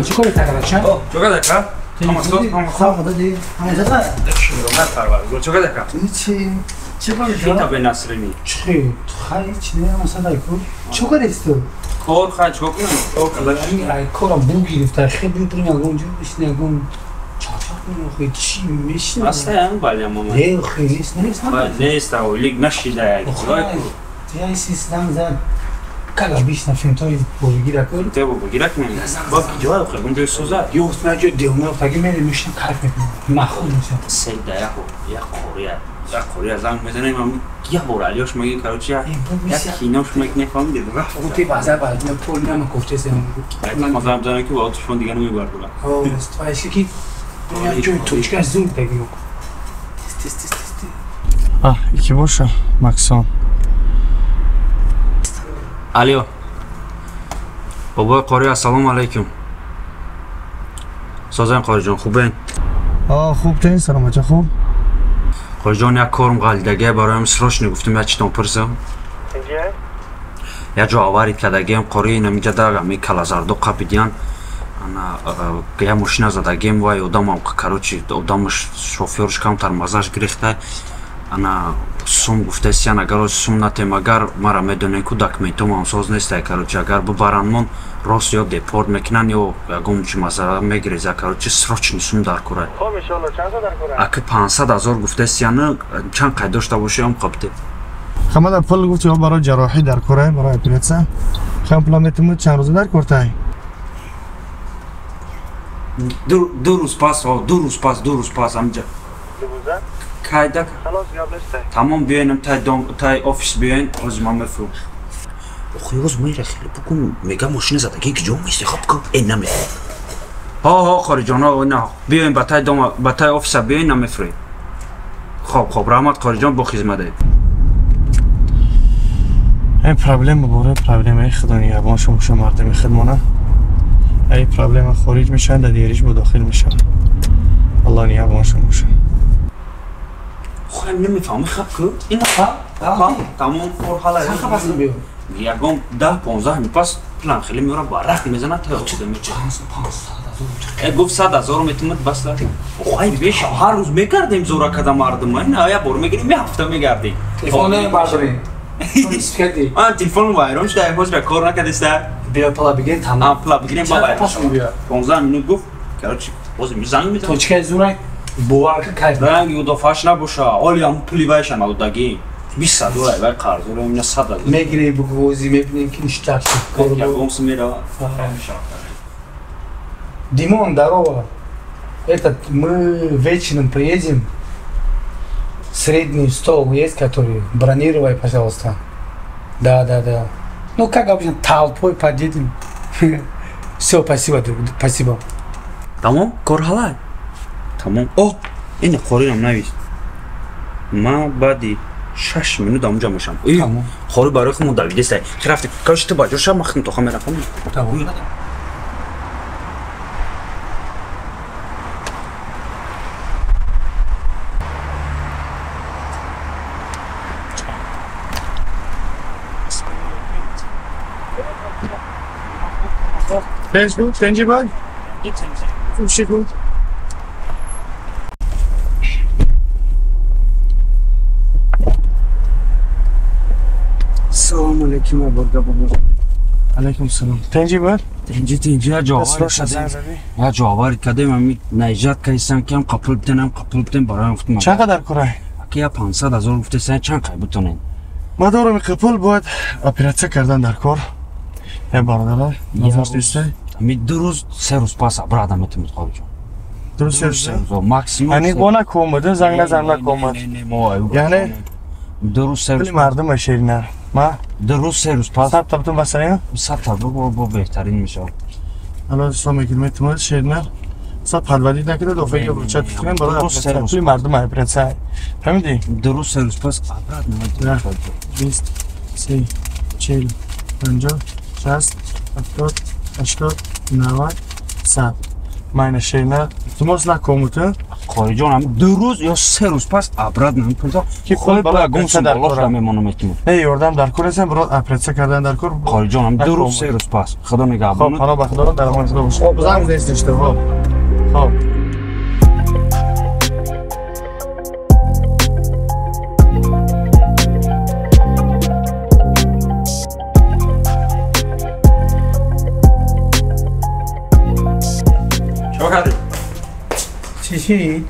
چیکار کردی؟ آه چیکار کردی؟ تمام دادی؟ همه زدن؟ نه چیکار کردی؟ چی؟ چیکار کردی؟ تا به نصرینی چی؟ خیلی چی نه مثلا دایکو چیکار است تو؟ کار خیلی چیکار کنم؟ این کارم بو گرفته خیلی بریم اونجا بشینیم اون چاچا خیلی چی میشینه؟ اصلا بله ماما نه خیلی نیست نیست نیست اولیگ نشیده یه سیستم زد کلا بیش نفیم توی بزرگی رکن. تو بزرگی رکن. با جواب خب اونجا سوزا. یوست نه جو دیوونه افتادی میری میشنم کارف میکنم. مخول میشم. سید یه قوریه زنگ میزنه من یه بار علیاش میگه کاروچی یک کیناش میگه نفهمیده رفت. گفتی بازار بعد من پول نم گفته سیم. من مثلا زنگ که با اتوشون دیگه نمیبردم. آه استفاده کی؟ جو توچکا زوم تگیو. تست تست تست. آه یکی باشه مکسون. الو بابا قاری السلام علیکم. سازن قاری جان خوبین؟ آه خوب تین سلام بچه خوب. قاری جان یک کارم غلطگه برایم سرش گفتم یک چیتون پرسم. یک جا آورید کردگیم قاری اینم جدا می کلازردو قپیدیان انا یه ماشین زدگیم وای آدمم کاروچی آدمش شوفیرش کمتر مزاج گرفته انا сум гуфтасиян агар сум натем агар мара медонем ку документом ҳамсоз нестай короче агар бубаранмон рост ё депорт мекунан ё ягон чи масъала мегиреза короче срочный сум дар кора. Хоб иншоалло чанд дар кора? Аки 500 ҳазор гуфтасиян чанд қайд дошта боши ам қабте. Хамада пул гуфти барои ҷарроҳӣ дар кора барои оператсия. Хам пула метимуд чанд рӯза дар кортай? Ду рӯз пас, ду рӯз пас, ду рӯз пас амҷа. Ду рӯза? Кайда? Халос гап нестай. Тамом биёинам тай дом тай офис биёин, ҳозир ман мефурам. Охи ҳоз мера хеле букун мега мошина задагӣ ки ҷо мести хоб ку э наме. Ҳо ҳо хориҷон ҳо на биёин ба тай дом ба тай офиса биёин намефурем. Хоб хоб раҳмат хориҷон бо хизматед. Ин проблема бораи проблемаи худо нигаҳбон шумо шумо мардуми худмона. Ин проблема хориҷ мешавад, дар дигариш бо дохил мешавад. Аллоҳ нигаҳбон шумо бошад. خب نمیفهمی خب کو این تمام مرحله چند پس بیو یگام 10 15 پس پلان خیلی میره برق میزنه تا چیز میچه 500 گفت 100 هزار میتومد بس خواهی بیش هر روز میکردیم زورا کدام مردم نه یا بار میگیریم یه هفته میگردیم تلفن برداریم آن تلفن وایرون شده امروز کار نکردسته بیا پلا بگیریم تمام پلا بگیریم بابا پس بیا 15 минут گفت короче боз занг мезанам تو چه زورا бовар кайф ранги удофаш набоша оли ам пули вайша надодагӣ 20 доллар вай қарз дорам ина 100 доллар мегирӣ бугӯзи мебинем ки ништак шуд ягомс мерава. Димон, здорово. Этот, мы вечером приедем. Средний стол есть, который бронировай, пожалуйста. Да, да, да. Ну, как обычно, толпой подъедем. Все, спасибо, друг, спасибо. Тамом, кор ҳалай. Тамом. О, ин қоринам навис. Ма баъди 6 минут амҷа мешам. Қори барои худмон давидестай. Рафтем. Короче, ту ба ҷо ша, ман худам тоха меравам. Тамом. Пенҷ буд? Пенҷи бад? Чӣ буд? Салом алейкум аборга бобо. Алейкум салом. Тенҷи бад? Тенҷи тенҷи я ҷовар кадем. Я ҷовар кадем ами наижат кайсан кам қапул битенам қапул битен бароям гуфтам. Чанд қадар курай? Аки я 500 ҳазор гуфтесан чанд қай бутонен? Ма дорам қапул бояд оператсия кардан дар кор. Э бародарар, назар дистай? Ами ду рӯз се рӯз пас абрада метавонед хориҷон. Ду рӯз се рӯз? Максимум. Яъне бо накомад, занг назан накомад. Яъне ду рӯз се рӯз. Пули мардум ширинар. Ма ду рӯз се рӯз пас. 100 та бутун басарем? 100 та бо беҳтарин мешавад. Ало сом мекунем метавонад ширинар. Са подводить накида дофеги вручать кунем барои операция. Мардум операция. Фаҳмидӣ? Дуруст серус пас обратно. 20 30 40 50 60 70 80 90 100. Майна шейна. Тумос на комута. Қориҷон, ду рӯз ё се рӯз пас обратно пулта ки худ бала гумсум болош мемонам этимон. Не, ёрдам дар кор нестам, брат, операция кардан дар кор. Қориҷон, ду рӯз се рӯз пас. Худо нигаҳбон. Хоб, паноҳ ба Худо, дар амони Худо бош. Хоб, занг нест ништа, хоб. Хоб. Чӣ?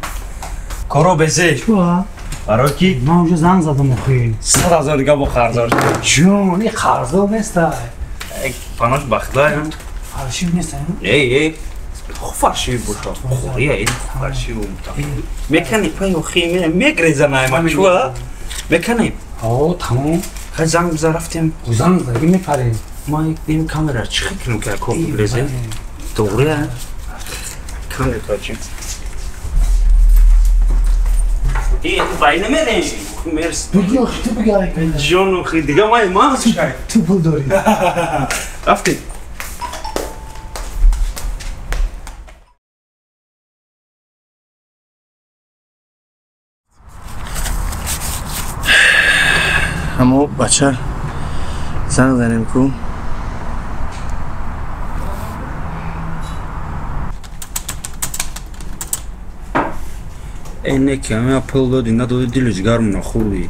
Коро безе. Чуа? Барои ки? Ман уже занг задам охи. 100,000 дига бо қарздор. Ҷон, ин қарздор неста. Панош бахтла. Фаршив неста? Эй, эй. Хо фаршив боша. Хория, эй, фаршив умта. Мекани пай охи, мегреза найма чуа? Мекани. О, тамом. Хай занг биза рафтем. Занг зади мепарем. Ма ин камера чӣ кунем ки кор бигрезем? Тоғрия? Камера чӣ? Эй, вай намерем. Мерси. Буги охи, ту буги ай пайда. Ҷон охи, дига май мағз шай. Ту пул дорӣ. Рафтем. Ҳамо бача занг занем ку. Эй, не ки ҳама пул доди, надоди дилу ҷигармона хӯрдӣ.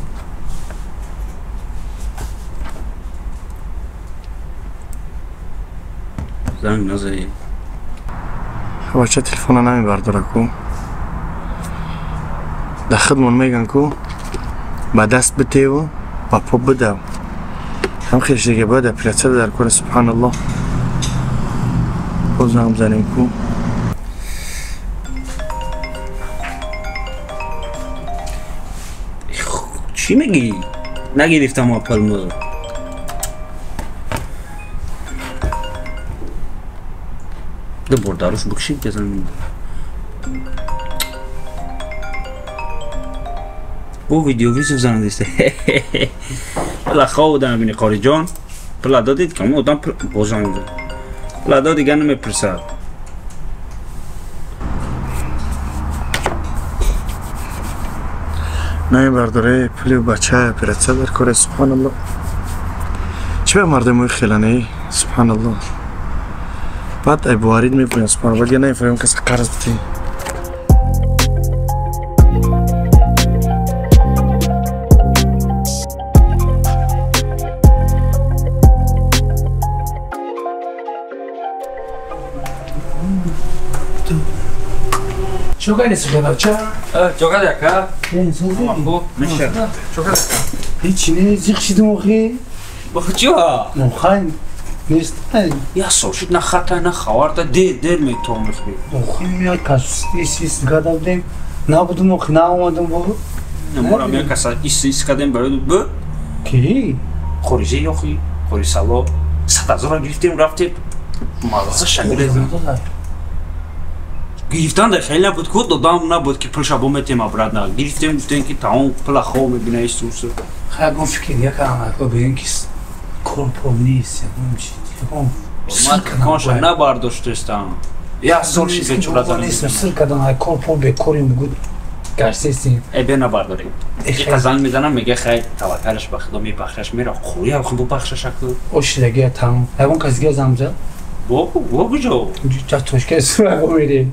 Занг назади. Бача телефона намебардора ку. Дар худмон меган ку ба даст битеву ба по бидав. Ҳам хеш дига бояд операция дар кор. Субҳаналлоҳ. Боз занг бизанем ку. Чӣ мегӣ? Нагирифтам пулмо. Ду бор даруш бикши безан. Бо видео визов занадисте. Пула хоб будам бини Қориҷон. Пула додид ки одам бозам. Пула дод дига намепурсад. Намебардоре пули бача операция дар кор. Субҳаналлоҳ. Чӣ ба мардумои хелане? Субҳаналлоҳ. Баъд ай боварид мебурем. Субҳаналлоҳ. Дига намефаҳмем каса қарз битем. Чӣ кардӣ бача? Чӣ кардӣ ака? Меша. Чӣ кардӣ? Ҳеҷ не, зиқ шидим охи. Бахи чӣ? Охай нест. Я сол шуд на хата, на хабарта, дер дер метом мехӯрӣ. Охи як кас ис ис када будем. Набудум охи, наомадам бо. Морам як каса ис ис кадем барои б. Ки? Хориҷи охи, хори сало. 100,000 гирифтем рафтем. Маза шагирезем. Гирифтан дар хеле набуд ку додам набуд ки пулша бометем обратно. Гирифтем гуфтем ки таом пула хоб мебина истусу. Хай ягон фикр якам ако бигем ки кор пул нест, ягон чи. Ягон ман конша набардоштестам. Я сол ши бечора зан нест, сир кадан ай кор пул бекорим буд. Гаштестем. Э бе набардорем. Ика занг мезанам мега хай таваккалаш ба Худо мебахшаш мера. Хӯя худо бахшаш аку. Ошидаги там. Ягон кас дига занг зад? Бо куҷо? Ҷа тошка сура гомири.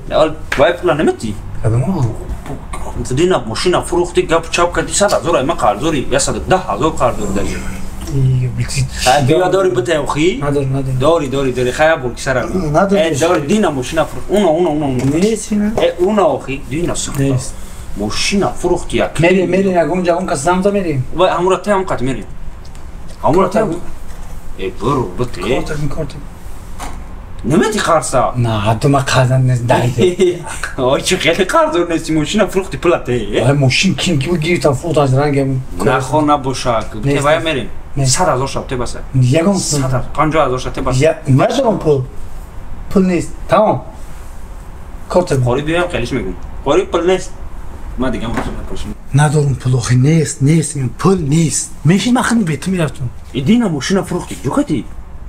Вай пула наметӣ? Кадомо? Дина мошина фурӯхтӣ, гап чап кардӣ, 100,000 ай ман қарздорӣ, 110,000 қарздорӣ даги. Биё дорӣ бите охи? Надорам, надорам. Дорӣ, дорӣ, дорӣ, хай бор кисара. Надорам. Э дорӣ, дина мошина фурӯх. Уна, уна, уна, уна. Нест ина? Э уна охи, дина сахта. Нест. Мошина фурӯхтӣ як. Мерем, мерем, ягон ягон кас замза мерем. Вай ҳамура те ҳам қат мерем. Ҳамура те. Э буру бите. Кортак, кортак. Намети қарза? На, ҳатто ман қарзам нест, дай. Ой, чӣ хеле қарздор нести, мошина фурӯхти пулате. Ой, мошин ким ки гирифтам фурӯхт аз рангам. Нахо набоша, те вая мерем. 100,000 шаб те баса. Ягон 150,000 шаб те баса. Надорам пул. Пул нест. Тамом. Корта. Қори биём хелиш мегум. Қори пул нест. Ма дигар мошина надорум пул охи нест, нест, пул нест. Мешин ман худам бе ту мерафтам. Идина мошина фурӯхти, ҷукати?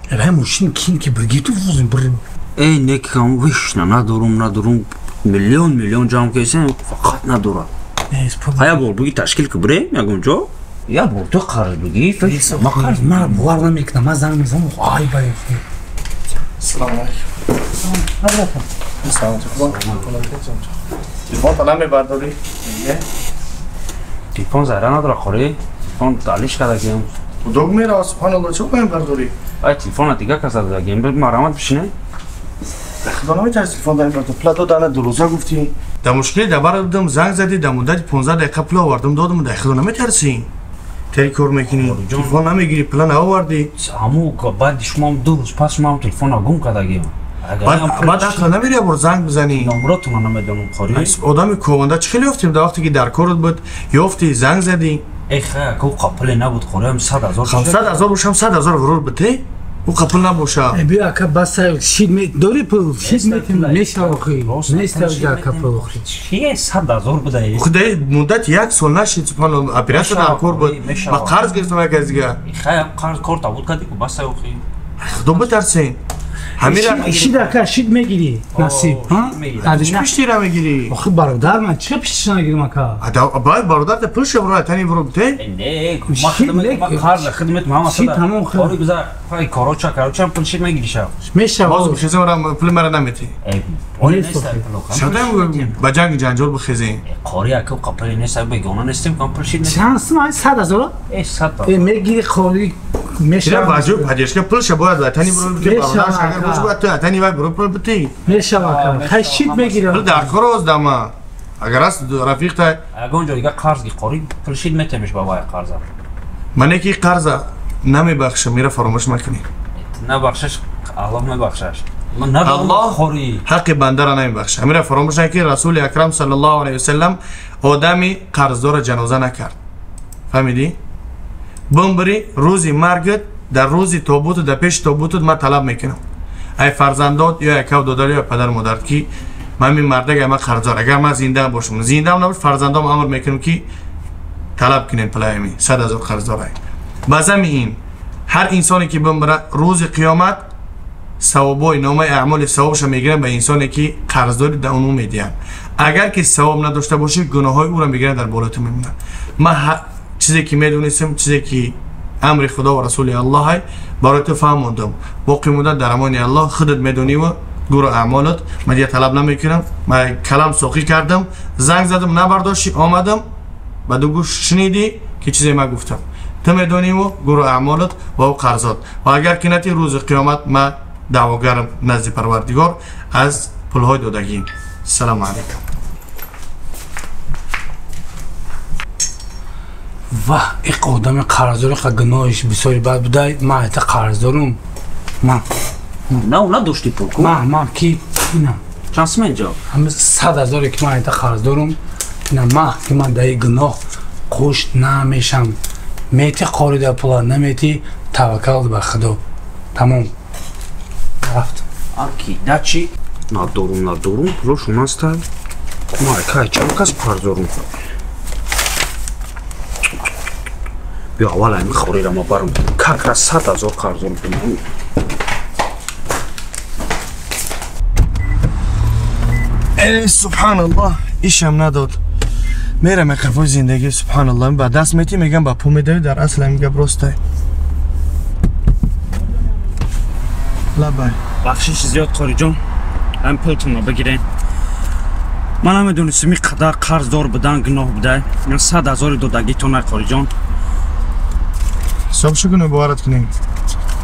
Э мошин кин ки бирги ту фурӯзем бир. Эй некам вишна надорум, надорум. Миллион миллион ҷамъ кесем, фақат надорам. Нест пул. Ҳая бор буги ташкил ки бирем ягон ҷо? Я бор ту қарз буги, ма қарз мара бовар намекунам, ман занг мезанам, ай бай. Салом алейкум. Салом. Салом. Телефон та намебардорӣ? Телефон зара надора қори. Телефон далиш кардагиам. Удог мерава, субҳаналлоҳ, чӣ намебардорӣ? Ай телефона дига каса додагиам, марамат бишине. Худо наметарси телефон намебардорӣ. Пула додана дурӯза гуфтӣ. Дар мушкиле дар бар будам, занг задӣ, дар муддати 15 дақиқа пул овардам, додам, дар худо наметарсӣ. Тери кор мекунӣ, телефон намегирӣ, пула наовардӣ. Ҳаму баъди шумам 2 рӯз пас шумам телефона гум кардагиам. Баъд ақла намери бор занг бизанӣ. Номротона намедонам қори. Одами кованда чӣ хеле ёфтем дар вақте ки дар корот буд, ёфтӣ, занг задӣ. Эй хай, ку қапиле набуд қори, ҳам 100 000. 100 000 бошам, 100 000 ғурур бите? Ӯ қапил набоша. Биё ака, бас шид ме дори пул, шид метим, мешава охи. Нест ака пул охи. Чие 100 000 буда? Худай муддат як сол нашид, субҳаналлоҳ, оператсия дар кор буд. Ма қарз гирифтам як аз дига. Хай, қарз корта буд кади ку бас охи. Худо битарсен. Шид ака, шид мегирӣ, насиб, ҳа? Чӣ пиштира мегирӣ? Охи бародар, ман чӣ пиштиш нагирам ака? Бояд бародар та пулша бро, тани бро бите? Не, ма хидмат, ма қарз хидмат ма шид тамом хид. Ори гузар, хай короча, короча пул шид мегирӣ ша. Мешава. Боз бихезем, ра пул мара намети. Ори нест пул. Шадам ба ҷанг ҷанҷол бихезем. Қори ака қапили нест, бегона нестем, кам пул шид. Чанд сум? 100 000? Э 100. Э мегирӣ қори мешава. Ба ҷои поддержка пулша бояд ватани бро бите, бародар агар бош бояд ту ватани вай бро пул бити. Мешава ака. Хай шид мегирам. Пул дар кор оз дама. Агар аст рафиқ та ягон ҷо дига қарз ги қори пул шид метемиш ба вай қарза. Ман яки қарза намебахшам, мира фаромӯш макунӣ. Набахшаш, Аллоҳ мебахшаш. Ман надорам қори. Ҳаққи бандара намебахша. Мира фаромӯш накунӣ, Расули Акрам саллаллоҳу алайҳи васаллам одами қарздора ҷаноза накард. Фаҳмидӣ? Бимбирӣ рӯзи маргат дар рӯзи тобуту дар пеши тобутут ман талаб мекунам. Ай фарзандот ё якав додар ё падар модарт ки ман ин мардак ман қарздор, агар ман зинда бошам, зиндаам набош, фарзандом амр мекунам ки талаб кунен пулаами 100 000 қарздор. Ба зами ин ҳар инсоне ки бимбира рӯзи қиёмат савобои номаи аъмоли савобша мегиранд ба инсоне ки қарздори дар уну медиҳанд. Агар ки савоб надошта бошӣ, гуноҳҳои ӯро мегиранд дар болои ту мемонанд. Ман чизе ки медонистам, чизе ки амри Худо ва Расули Аллоҳ барои ту фаҳмондам. Боқӣ монда дар амони Аллоҳ, худат медонӣ ва гуру аъмолат. Ман дигар талаб намекунам. Ман калам соқӣ кардам, занг задам, набардоштӣ, омадам, ба ду гӯш шунидӣ ки чизе ман гуфтам. Ту медонӣ ва гуру аъмолат ва ӯ қарзот. Ва агар ки натӣ рӯзи қиёмат ман даъвогарам назди Парвардигор аз пулҳои додагӣ. Салому алайкум. Ваҳ, иқ одами қарздори ха гуноҳиш бисёри бад будай, ман айта қарздорум. Ман. На, надошти пул ку? Ман ки инам. Чанд сум инҷо? Ҳамин 100 000 ки ман айта қарздорум, ина ман ки ман дар ин гуноҳ қуш намешам. Мети қорида пула, намети таваккал ба Худо. Тамом. Рафт. Аки, дачи? Надорум, надорум, пулошон ҳастанд. Ман кай чанд кас қарздорум? Биё аввал ҳамин хориро ма барам. Как раз 100 000 қарз дорам. Эй, субҳаналлоҳ, ишам надод. Мерам қафои зиндагӣ, субҳаналлоҳ, ба даст метӣ, мегам ба пул медавӣ, дар асл ҳамин гап ростай. Лабай. Бахшиш зиёд қориҷон, ҳамин пултонро бигирен. Ман намедонистам ин қадар қарздор будан гуноҳ будай. Ман 100 000 додагитон, қориҷон. ҳисоб шукунем, боварат кунем.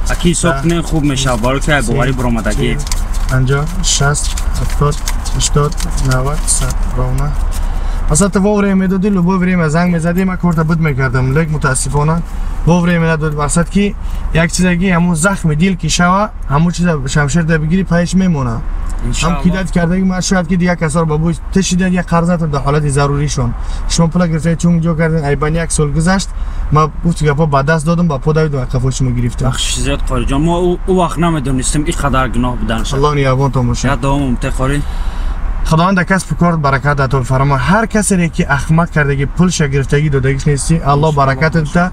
Аки ҳисоб кунем хуб мешавад, барои ки боварӣ баромадагӣ. 50, 60, 70, 80, 90, 100 ровно. Масалан ту вовремя медодӣ, любое время занг мезадӣ, ман корта буд мекардам, лек мутаассифона вовремя надод. Мақсад ки як чизаги ҳамун захми дил ки шава, ҳамун чиза шамшерда бигирӣ, паиш мемона. Ҳам кидат кардаги ман шояд ки дигар касоро ба бӯй ташидан як қарз натам дар ҳолати заруришон. Шумо пула гирифта чун ҷо кардин, айбан як сол гузашт, ман гуфти гапо ба даст додам, ба по давидам, қафои шумо гирифтам. Бахшиш зиёд қориҷон, мо ӯ вақт намедонистем ин қадар гуноҳ будан. Аллоҳ нигаҳбонтон бошад. Як давом умте қори. خداوند در کسب کارت برکت عطا فرما. هر کسی که احمق کردگی پولش گرفتگی دادگیش نیستی، الله برکت بده.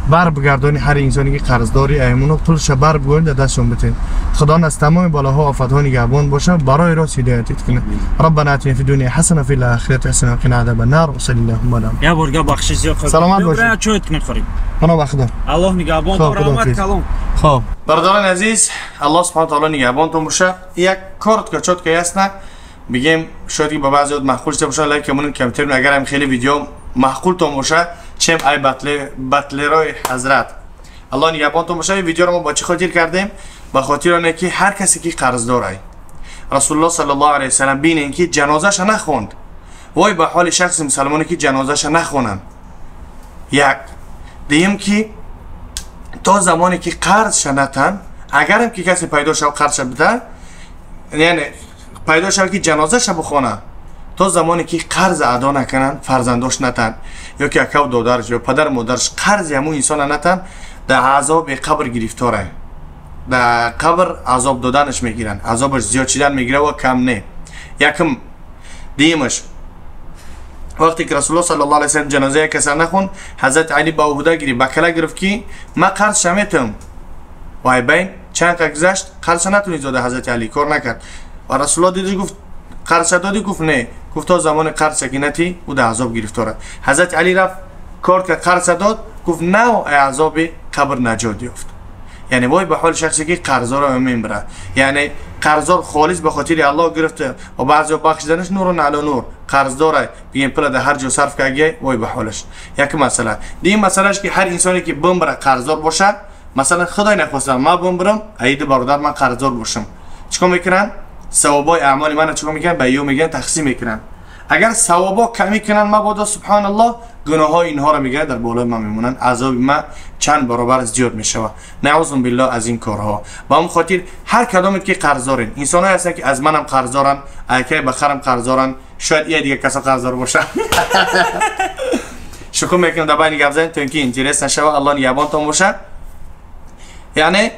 بر بگردانی هر انسانی که قرضداری ایمونو پولش بر بگردانی در دستشون بتین. خداوند از تمام بلاها و آفت‌ها نگهبان باشه، برای راست هدایتت کنه. ربنا آتنا فی الدنیا حسنه وفي الاخره حسنه وقنا عذاب النار وصلی اللهم علی. یا برگه بخشش زیاد. سلامت باشید. چوت می‌خوریم. پناه به خدا. الله نگهبان تو، رحمت کلام. خب برادران عزیز، الله سبحانه و تعالی نگهبانتون باشه. یک کارت که چوت که هست بگیم شاید که با بعضی معقول شده باشه، لایک مون کمتر، اگر هم خیلی ویدیو معقول تون باشه چم ای بطلرای حضرت. الله نگهبانتون باشه. این ویدیو رو ما با چی خاطر کردیم؟ به خاطر اینه که هر کسی که قرضدار رسول الله صلی الله علیه و سلم بینین که جنازه‌اش نخوند، وای به حال شخص مسلمانی که جنازه‌اش نخونن. یک دیم که تا زمانی که قرضش نتن، اگرم که کسی پیدا شو قرضش بده، یعنی پیدا شو که جنازه‌اش بخونه، تا زمانی که قرض ادا نکنن، فرزنداش نتن، یا که اکو دادرش یا پدر مادرش قرض همون انسان نتن، در عذاب قبر گرفتاره. در قبر عذاب دادنش میگیرن، عذابش زیاد شدن میگیره و کم نه. یکم دیمش وقتی که رسول الله صلی الله علیه و سلم جنازه کسی نخون، حضرت علی با عهده گرفت، با کله گرفت که ما قرض شمیتم. وای بین چند گذشت قرض نتونید داده، حضرت علی کار نکرد و رسول الله دیدش گفت قرض دادی؟ گفت نه. گفت تا زمان قرض سکینتی او در عذاب گرفتاره. حضرت علی رفت کار که قرض داد، گفت نه، عذاب قبر نجات یافت. یعنی وای به حال شخصی که قرضدار میبره، یعنی قرضدار خالص به خاطر الله گرفته و بعضی بخشیدنش نور علی نور، قرضدار بگیم پول در هر جا صرف کرده، وای به حالش. یک مسئله دیگه، مسئلهش که هر انسانی که بمبره قرضدار باشه، مثلا خدای نخواسته ما بمبرم، عید برادر من قرضدار باشم، چیکار میکنن؟ ثوابای اعمال من چیکار میکنن؟ به یو میگن تقسیم میکنن. اگر ثوابا کمی کنن مبادا سبحان الله گناه های اینها را میگه در بالای من میمونن، عذاب من چند برابر زیاد میشه. نعوذ بالله از این کارها. با اون خاطر هر کدامت که قرضدارین، انسان هستن که از منم قرضدارن، اگه بخرم قرضدارن، شاید یه دیگه کسا قرضدار باشه. شکر میکنم در بین گپ زدن تا اینکه اینترس نشوه. الله نگهبانتون باشه. یعنی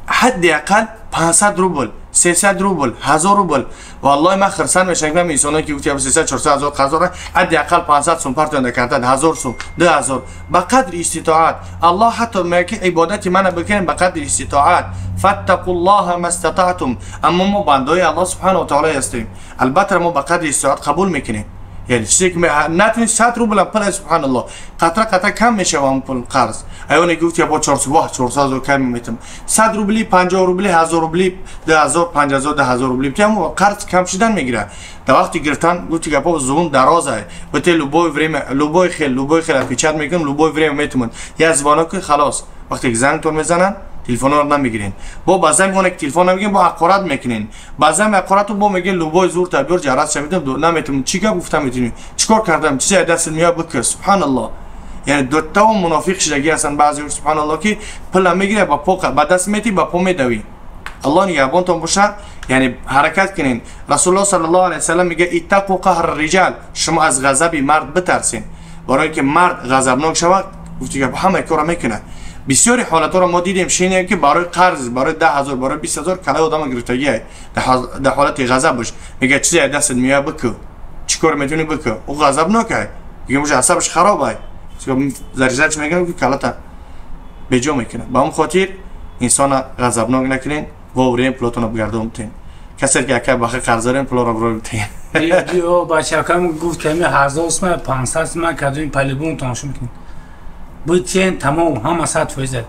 حداقل 500 روبل، 300 روبل، 1000 روبل. والله من خرسان میشم که انسانایی که گفتی 300 400 هزار قرض دارن، حداقل 500 سوم پرتون کردن، 1000 سوم، 2000، به قدر استطاعت. الله حتی میگه عبادت من بکنین به قدر استطاعت، فاتقوا الله ما استطعتم. اما ما بندای الله سبحانه و تعالی هستیم، البته ما به قدر استطاعت قبول میکنیم. یعنی چیزی که نتونی 100 روبل پول سبحان الله قطره قطره کم میشه اون پول قرض. ایونه گفت یا با 400 واه 400 هزار کم میتم، 100 روبلی، 50 روبلی، 1000 روبلی، 2000، 5000، 10000 روبلی تیم قرض کم شدن میگیره. در وقتی گرفتن گفت که با زبون درازه بته لوبوی وریم لوبوی خیل لوبوی خیل پیچات میکنم لوبوی وریم میتمون یا زبانو که خلاص وقتی زنگ تون میزنن تلفن رو نمیگیرین، با بعضی میگن که تلفن نمیگیرین، با حقارت میکنین، بعضی حقارت با میگه لوبای زور تا بیار جرات شمیدم نمیتونم چیکار گفتم میتونی چیکار کردم چیزی دست میاد بکر سبحان الله. یعنی دو تا منافق شدگی هستن بعضی سبحان الله که پول میگیره با پا با دست میتی با پا میدوی. الله نگهبانتون باشه. یعنی حرکت کنین. رسول الله صلی الله علیه و سلم میگه اتقوا قهر الرجال، شما از غضب مرد بترسین، برای اینکه مرد غضبناک شود گفتی که همه کارا میکنه. بسیاری حالت‌ها رو ما دیدیم شینه که برای قرض برای 10000 برای 20000 کله آدم گرفتگیه در حالت غضب باش، میگه چیزی از دستت میاد بکو، چیکار میتونی بکو، او غضبناکه میگه مش اعصابش خرابه، زرزرش میگه که کلتا بجا میکنه. به اون خاطر انسان غضبناک نکنین، واورین پولتون رو بگردون بتین. کسی که اکه بخه قرض دارین پول رو برو بتین. یو بچه‌کم گفت که 1000 سوم 500 سوم کدوم پلیبون تانشو میکنین. بودین تمام همه 100%.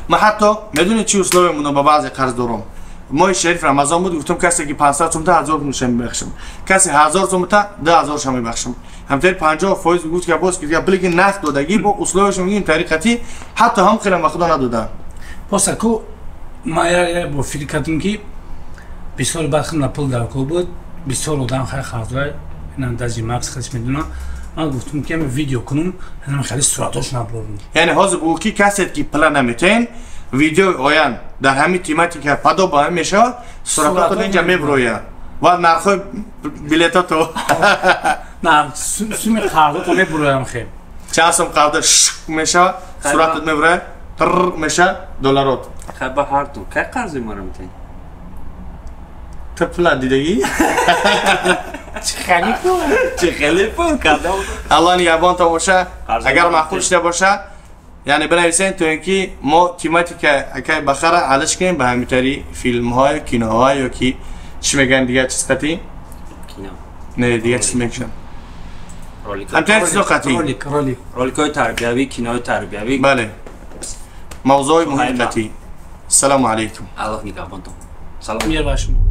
ما حتی میدونی چی اسلوبمون با بعضی قرض دارم. ماه شریف رمضان بود گفتم کسی که 500 سوم تا 1000 میشه میبخشم، کسی 1000 سوم تا 10000 شم میبخشم. همطور 50% گفت که باز که بلکه نقد دادگی با اسلوبش میگیم طریقتی حتی هم خیلی به خدا ندادم. پس کو ما یه با فکر کردم که بسیار برخم پول در کو بود، بسیار آدم خیلی خرج اینم دزی مکس خیلی میدونم. من گفتم که ویدیو کنم، هم خیلی صورتاش نبرم. یعنی حاضر بود که کسی که پلان نمیتین ویدیو آیان در همین تیماتی که پدو با هم میشه صورتاتو اینجا میبروید و نرخ بلیتاتو نه سومی قرارداد میبرویم خیلی چه سوم قرارداد میشه صورتت میبره تر میشه دلارات. خب به هر دو کی قرض ما رو میتین؟ تو پلان دیدگی؟ Чӣ хеле пул? Чӣ хеле пул кадом? Аллоҳ нигаҳбонтон боша. Агар маъқул шуда боша, яъне бинависен, то ин ки мо тематика акай бахара алиш кунем ба ҳамитари филмҳо, киноҳо ё ки чӣ мегӯянд, дига чиз қатӣ? Кино. Не, дига чиз мекушам, ҳамтари чизо қатӣ. Ролик, ролик. Роликҳои тарбиявӣ, кинои тарбиявӣ. Бале, мавзӯи муҳим қатӣ. Ассалому алайкум. Аллоҳ нигаҳбонтон. Салом. Мир ба шумо.